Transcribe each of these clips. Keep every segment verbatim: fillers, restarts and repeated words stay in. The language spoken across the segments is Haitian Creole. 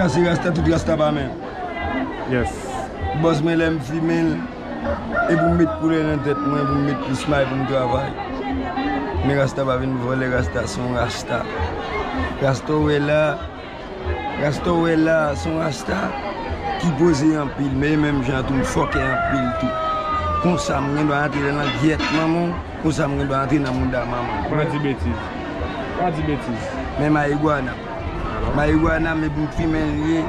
Sa se rasta, tout rasta pa menm. Yes. Bòs mwen, lè m fimen l, e pou m met koulè nan tèt mwen, pou m met plis may pou m travay. Men rasta pa vin vòlè, rasta se yon rasta. Rasta w wè la, rasta w wè la se yon rasta ki poze anpil, men menm jan tou m fòkè anpil tou. Konsa m gen dwa antre nan langyèt manman w. Konsa m gen dwa antre nan mouda manman. Pa di betiz. Pa di betiz. Men marigwana. Marigwana, men pou m fimen l ye.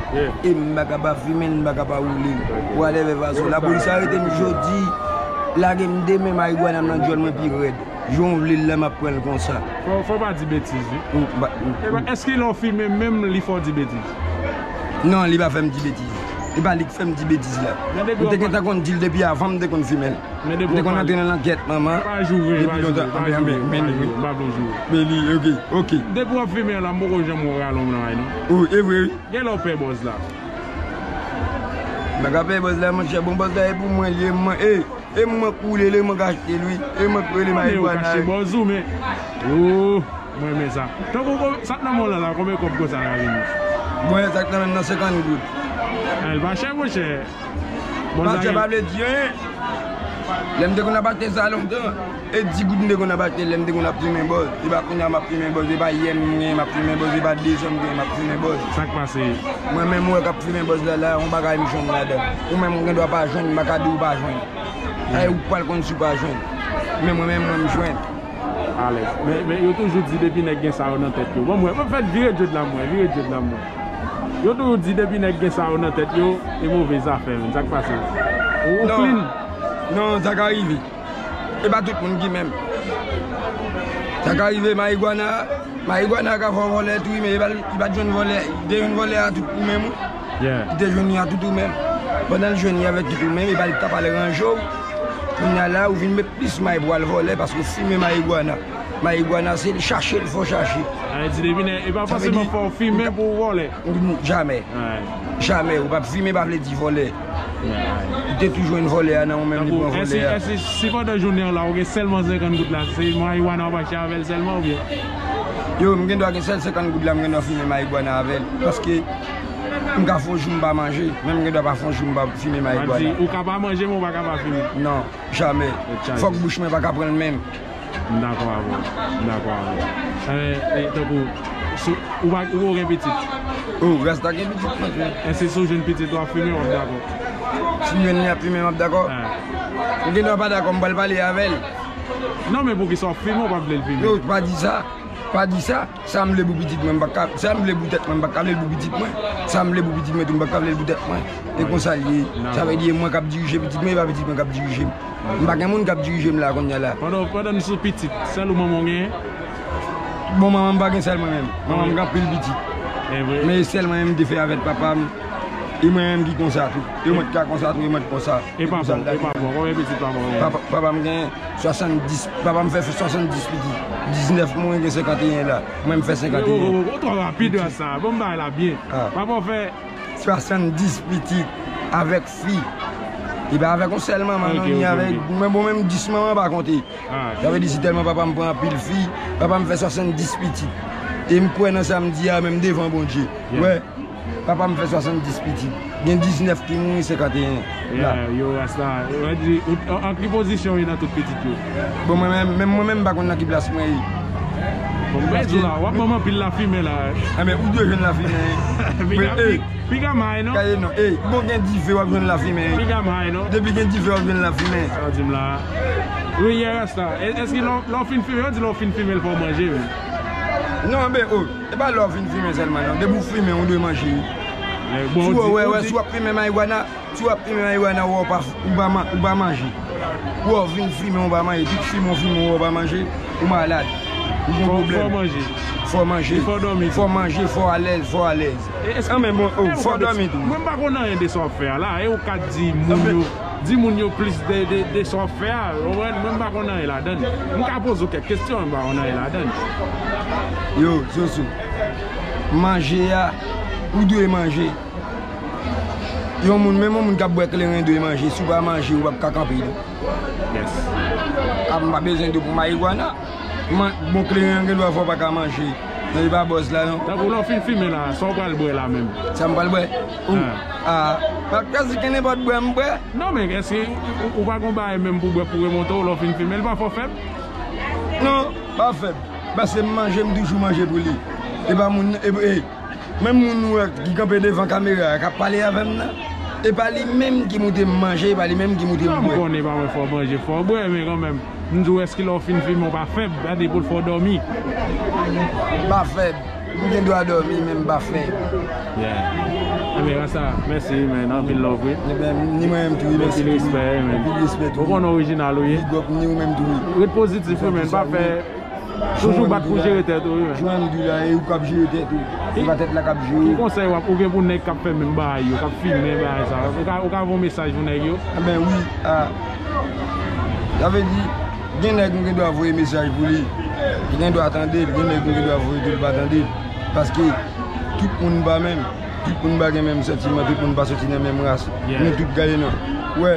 E m pa ka pa fimen l, m pa ka pa woule l. Whatever fason. Lapolis arete m jodi, lage m demen, marigwana m nan djòl mwen pi rèd. Jan w vle l la, m ap pran l konsa. Fò, fò pa di betiz, wi. Epa, èske lè w fimen menm, li fè w di betiz? Non, li pa fè m di betiz. E pa li k fè m di betiz la. M te gentan konn di l depi avan m te konn fimen l. Men depi w ap pale. M te konn antre nan langyèt manman. Pa joure, pa joure, pa joure, pa joure, m pa vle joure. Men li, ok, ok. Depi w ap fimen la, m poko janm wè w rale yon may non. O, e vre wi. Gen lè w pè bòz la. M pa ka pè bòz la, monchè, bon bòz la e pou mwen li ye, mwen, e, e mwen k woule l, e mwen k achte l wi, e mwen k rele marigwana. Ou kache bòz ou, men, o, mwen renmen sa. Tankou sa k nan men w lan la, konbyen kòb konsa l ka vini? Mwen, sa k nan men m nan senkant goud. Al pa chè, monchè. Bòz la pa vle di anyen. Lè m te konn ap achte sa lontan, e di goud m te konn ap achte l lè m te konn ap fimen bòz. E pa kounye a m ap fimen bòz, e pa yè m gen m ap fimen bòz, e pa de zan m gen m ap fimen bòz. Sa k pase? Mwen menm ou wè k ap fimen bòz la la, yon bagay m jwenn ladan. Ou menm ou gen dwa pa jwenn, m pa ka di w pa jwenn. Ay ou pral konn si w pa jwenn. Men mwen menm mwen m jwenn. Alèz. Men, men yo toujou di depi nèg gen sa yo nan tèt yo. Bon, mwen, an fèt, vire djòd la mwen, vire djòd la mwen. Yo toujou di depi nèg gen sa yo nan tèt yo, e move zafè, menn. Sa k pase? Ou, ou clean? Non, sa ka rive. E pa tout moun ki menm. Sa ka rive, marigwana, marigwana ka fè w vòlè tou, men li pa, li pa t jwenn vòlè. Li te jwenn vòlè a tout ou menm, wi. Li te jwenn li a tout ou menm. Pandan l jwenn li avèk tout ou menm, e pa li k t ap al ranje w. Kounye a la, ou vin met plis may pou al vòlè, paske w fimen marigwana. Marigwana, se chache l fò chache. Sa vle di, depi nèg, e pa fòseman fò w fimen pou w vòlè. Jamè. Jamè. Ou pa fimen pa vle di vòlè. Ou te toujou jwenn vòlè a nan ou menm li pran vòlè a. Èske, èske si pandan jounen an la, ou gen sèlman senkant goud la, se marigwana w ap achte avè l sèlman oubyen? Yo, m gen dwa gen sèl senkant goud la, m gen dwa fimen marigwana avè l. Paske m ka fè yon jou m pa manje, men m gen dwa pa fè yon jou m pa fimen marigwana. Ou ka pa manje, men ou pa ka pa fimen. Non. Jamè. Fòk bouch mwen pa ka pran l menm. M dakò avè w. M dakò avè w. E, e, tankou, sou, ou pa, ou poko gen pitit? O, rasta gen pitit, monchè. Èske si w jwenn pitit, w ap fimen, w ap dakò? Si m jwenn li ap fimen, m ap dakò? M gen dwa pa dakò, m pral pale avè l. Non, men poukisa w ap fimen, w pa vle l fimen? Yo, pa di sa. Pa di sa. Sa m vle pou pitit mwen, m pa ka, sa m vle pou tèt mwen, m pa ka vle l pou pitit mwen. Sa m vle pou pitit mwen tou, m pa ka vle l pou tèt mwen. E konsa l ye. Sa vle di e mwen k ap dirije pitit mwen, e pa pitit mwen k ap dirije m. M pa gen moun k ap dirije m la kounye a la. Pandan, pandan n sou pitit, sèl ou manman w genyen? Bon, manman m pa gen sèl mwen menm. Manman m gen anpil pitit. Men e sèl mwen menm m te fè avèk papa m. E mwen menm ki konsa tou. E mwen ki ka konsa tou, e mwen ki konsa. E papa w, e papa w, konbyen pitit papa w genyen? Papa, papa m gen swasanndis, papa m fè swasanndis pitit. Diznèf mouri, gen senkanteyen la. Mwen m fè senkanteyen. Ou twò rapid sa. Bon, m bay la byen. Papa w fè swasanndis pitit avèk fi. E pa avèk yon sèl manman non, ni avèk, mwen bon, menm dis manman pa konte. Sa vle di si tèlman papa m pran anpil fi, papa m fè swasanndis pitit. E m kwè nan sa m di a menm devan Bondye. Wè. Papa m fè swasanndis pitit. Gen diznèf ki mouri, senkanteyen la. Yo, rasta, an ki pozisyon w ye nan tout pitit yo? Bon, mwen menm, menm mwen menm m pa konn nan ki plas mwen ye. Bon, m di w la, w ap ban m anpil lafimen la. Enben, ou dwe jwenn lafimen. Piga may non. Gade non, ey, bon gen dife w ap jwenn lafimen. Piga may non. Depi gen dife w ap jwenn lafimen. Sa w di m la. Wi, yè rasta. Èske lè w fin fimen, yo di lè w fin fimen l fò w manje menm? Non, enben, o. E pa lè w fin fimen sèlman non. Depi w fimen, ou dwe manje wi. Si w wè, wè, si w ap fimen marijuana, si w ap fimen marijuana, ou pa, ou pa, ou pa manje. Ou fin fimen, ou pa manje. Tout fimen, ou fimen, ou pa manje, ou malad. Ou gen pwoblèm. Fò manje. Fò manje. Fò dòmi. Fò manje, fò alèz, fò alèz. Anben bon, o, fò dòmi tou. Mwen m pa konn anyen de sa w ap fè a la. E ou ka di moun yo. Di moun yo plis de, de, de sa w ap fè a, ou konprann? Mwen m pa konn anyen ladann. M ka poze w kèk kesyon, m pa konn anyen ladann. Yo, Soso, manje a, ou dwe manje. Yon moun, menm yon moun k ap bwè kleren dwe manje. Si w pa manje, ou p ap ka kanpe non. Yes. A, m pa bezwen di w pou marijuana. Bon, kleren an gen dwa fè w pa ka manje. Non, li pa bòz la, non. Tankou lè w fin fimen la, sa w pral bwè la menm? Sa m pral bwè? Ou? Ah. Ah, m ap chwazi ke nenpòt bwè m bwè. Non, men èske ou, ou, ou pa gon bagay menm pou bwè pou remonte w lè w fin fimen? Li pa fè w fèb? Non, pa fèb. Paske m manje, m toujou manje pou li. E pa moun, e, e, menm moun ou wè ki kanpe devan kamera a, k ap pale avè m nan, e pa li menm ki moute m manje, e pa li menm ki moute m bwè. Sa m konnen, pa mwen fè w manje, fè w bwè, men kanmenm, m di w, èske lè w fin fimen w pa fèb? Gade pou l fè w dòmi. M pa fèb. M gen dwa dòmi, men m pa fèb. Yeah. Enben, Rasta, mèsi, man. Anpil love, wi. Enben, ni mwen menm tou, wi, mèsi. Anpil respè, man. Anpil respè tou. Ou konnen orijinal ou ye. Big up, ni ou menm tou, wi. Ret pozitif, wi, man. Pa fè Toujou bat pou jere tèt ou, wi, men. Jwenn di la, e ou k ap jere tèt ou. Se pa tèt la k ap jere ou. Ki konsèy w ap, ou gen pou nèg k ap fè menm bagay yo, k ap fimen bagay sa yo? Ou ka, ou ka voye yon mesaj pou nèg yo? Enben, wi, a, sa vle di, gen nèg m gen dwa voye mesaj pou li. Li gen dwa tande l, gen nèg m gen dwa voye tou, li pa tande l. Paske tout moun pa menm. Tout moun pa gen menm santiman, tout moun pa soti nan menm ras. Yeah. Nou tout gade non. Wè,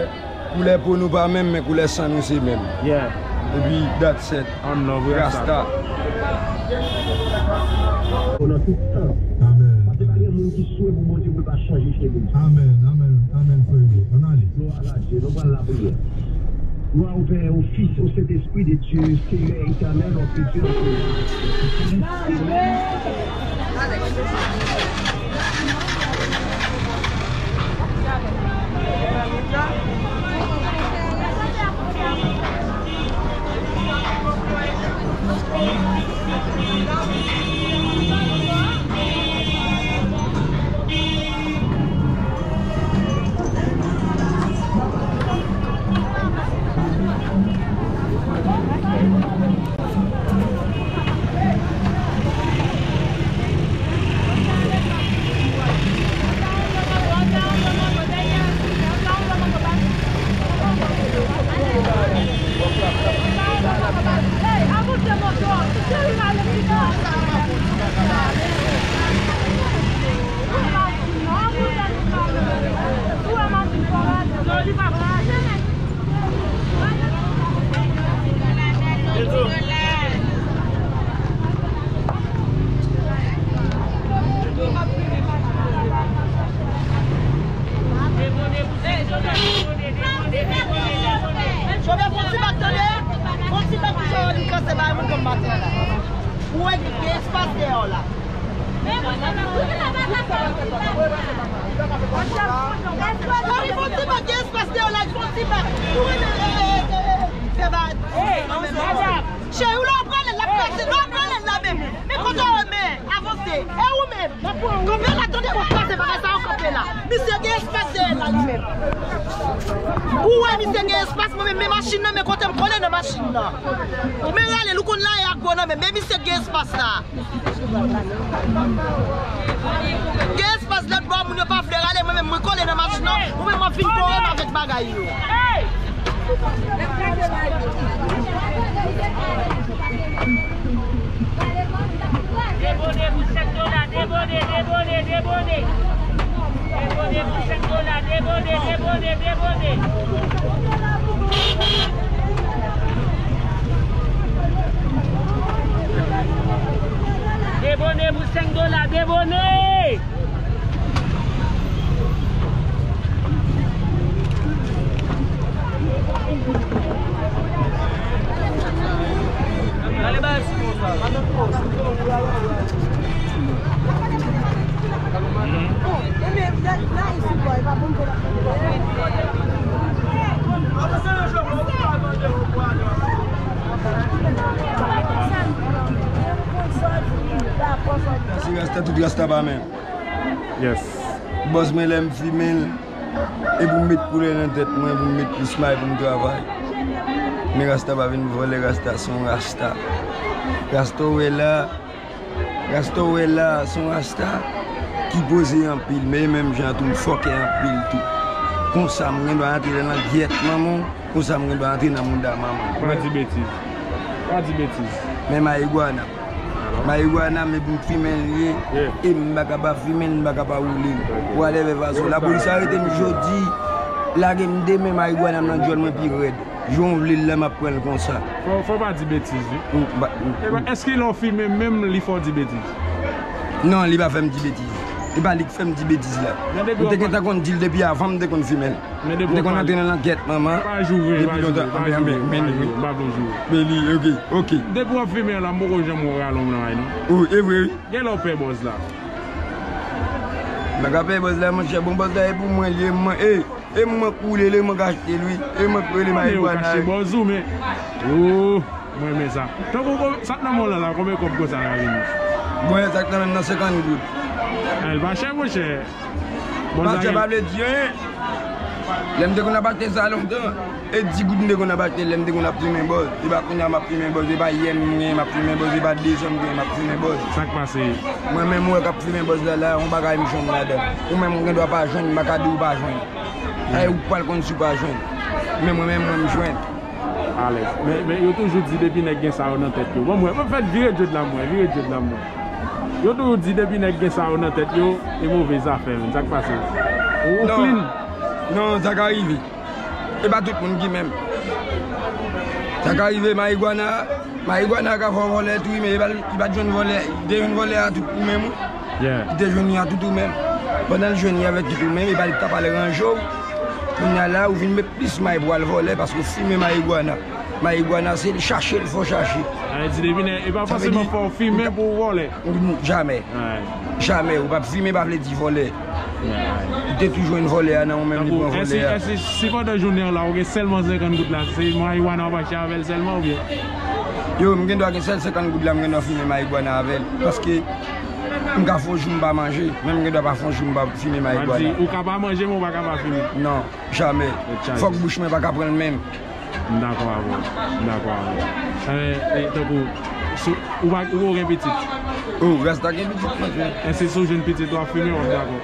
koulè po nou pa menm, men koulè san nou se menm. Yeah. Epi, that's it. One love, wi, Rasta. Rasta. Nan tout tan. Amèn. Paske pa gen moun ki swe pou Bondye pou l pa chanje chemen. Amèn, amèn, amèn, frè yo. Ann ale. Nou ann ale, nou pral lapriyè. Glwa au Père, au Fils, au Saint-Esprit de Dieu, Seigneur éternel, on peut dire. Jovè, fè yon ti bak tande. Fè yon ti bak pou Jovè vin kanse bay moun kòm maten an la. Ou wè gen espas dèyè w la. Mari, fè yon ti bak, gen espas dèyè w la, fè yon ti bak. Ou renmen, eh, eh, eh, eh, fè bagay. Cheri, ou lè w prale l, l ap kraze, lè w prale l la menm. Men kote w ye, men, avanse. E ou menm? Kanpe la, tande, bon, pase bagay sa yo, kanpe la. Misye gen espas dèyè la, li menm. Ou wè misye gen espas, mwen menm, men machin nan, men kote m kole nan machin nan. Men rale l, ou konn la e ak gwo nan, men, men misye gen espas la. Gen espas lòt bò, moun yo pa vle rale, mwen menm, mwen kole nan machin nan, ou menm, w ap vin kore m avèk bagay yo. Debone pou senk dola, debone, debone, debone. Debone pou senk dola, debone, debone, debone. Debone pou senk dola, debone! Si rasta, tout rasta pa menm. Yes. Bòs mwen, lè m fimen l, e pou m met koulè nan tèt mwen, pou m met plis may pou m travay. Men rasta pa vin vòlè, rasta se yon rasta. Rasta w wè la, rasta w wè la, se yon rasta ki poze anpil, men menm jan tou, l fòkè anpil tou. Konsa, m gen dwa antre nan langyèt manman w, konsa, m gen dwa antre nan mouda manman w. Pa di betiz. Pa di betiz. Men mayigwana. Mayigwana, men pou m fimen l ye, e m pa ka pa fimen l, m pa ka pa woule l. Whatever fason. Lapolis arete m jodi, lage m demen, mayigwana m nan djòl mwen pi rèd. Jan w vle l la, m ap pran l konsa. Fò, fò pa di betiz, wi. Ou, ba, ou, Epa, èske lè w fimen menm, li fè w di betiz? Non, li pa fè m di betiz. E pa li k fè m di betiz la. Men depi M te w ap gentan konn di l depi avan m te konn fimen l. Men depi M te w ap konn antre nan lankèt, manman. Pa joure, pa joure, pa joure, pa joure, m pa vle joure. Men li, ok, ok. Depi w ap fimen la, m poko janm wè w rale yon nan, non. O, e vre, wi. Gen lè w pè bòz la. M pa ka pè bòz la, monchè. Bon, bòz la, e pou mwen, li, e mwen, e, e mwen k woule l, e mwen k achte l, wi. E mwen k rele marijuana, wi. Kache bòz ou, men. O, mwen renmen sa. Tankou, sa k nan men w lan la, konbyen kòb konsa la vini? Bon, sa k nan men m nan senkant goud. A, l pa chè, monchè. Bòz la gen. Mache pa vle di anyen. Lè m te konn ap achte sa lontan, e di goud m te konn ap achte l lè m te konn ap fimen bòz. E pa kounye a m ap fimen bòz, e pa yè m gen m ap fimen bòz, e pa dezan m gen m ap fimen bòz. Sa k pase? Mwen menm, mwen k ap fimen bòz la, la, yon bagay m jwenn ladan. Ou menm, ou gen dwa pa jwenn, m pa ka di ou pa jwenn. Sa e ou k pral konn si w pa jwenn. Men mwen menm, mwen m jwenn. Alèz. Men, men yo toujou di depi nèg gen sa yo nan tèt yo. Bon, mwen, mwen fèt vire djòd la, mwen, vire djòd la, mwen. Yo toujou di depi nèg gen sa yo nan tèt yo, e move zafè, menn. Sa k pase? Ou, ou clean? Non, sa ka rive. E pa tout moun ki menm. Sa ka rive, marijuana, marijuana ka fè w vòlè tou, wi, men e pa, li pa t jwenn vòlè, li te jwenn vòlè a tout ou menm, wi. Yeah. Li te jwenn li a tout ou menm. Pandan l jwenn li avèk tout ou menm, e pa li k t ap al ranje w. Kounye a la, ou vin met plis may pou al vòlè, paske w fimen marijuana. Marijuana, se chache l fò chache. Sa vle di depi nèg, e pa fòseman fò w fimen pou w vòlè. Jamè. Jamè. Ou p ap fimen pa vle di vòlè. Ou te toujou jwenn vòlè a nan ou menm li pran vòlè a. Èske, èske si pandan jounen an la, ou gen sèlman senkant goud la, se marijuana w ap achte avè l sèlman oubyen? Yo, m gen dwa gen sèl senkant goud la, m gen dwa fimen marijuana avè l. Paske m ka fè yon jou m pa manje, men m gen dwa pa fè yon jou m pa fimen marijuana. Ou ka pa manje, men ou pa ka pa fimen. Non. Jamè. Fòk bouch mwen pa ka pran l menm. M dakò avè w. M dakò avè w. E, e, tankou, sou, ou pa, ou poko gen pitit? O, rasta gen pitit, monchè. Èske si w jwenn pitit ou ap fimen, w ap dakò?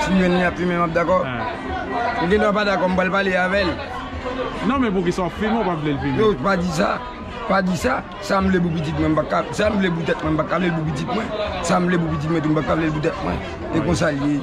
Si m jwenn li ap fimen, m ap dakò? M gen dwa pa dakò, m pral pale avè l. Non, men poukisa w ap fimen, ou pa vle l fimen? Yo, pa di sa. Pa di sa. Sa m vle pou pitit mwen, m pa ka, sa m vle pou tèt mwen, m pa ka vle l pou pitit mwen. Sa m vle pou pitit mwen tou, m pa ka vle l pou tèt mwen. E konsa l ye.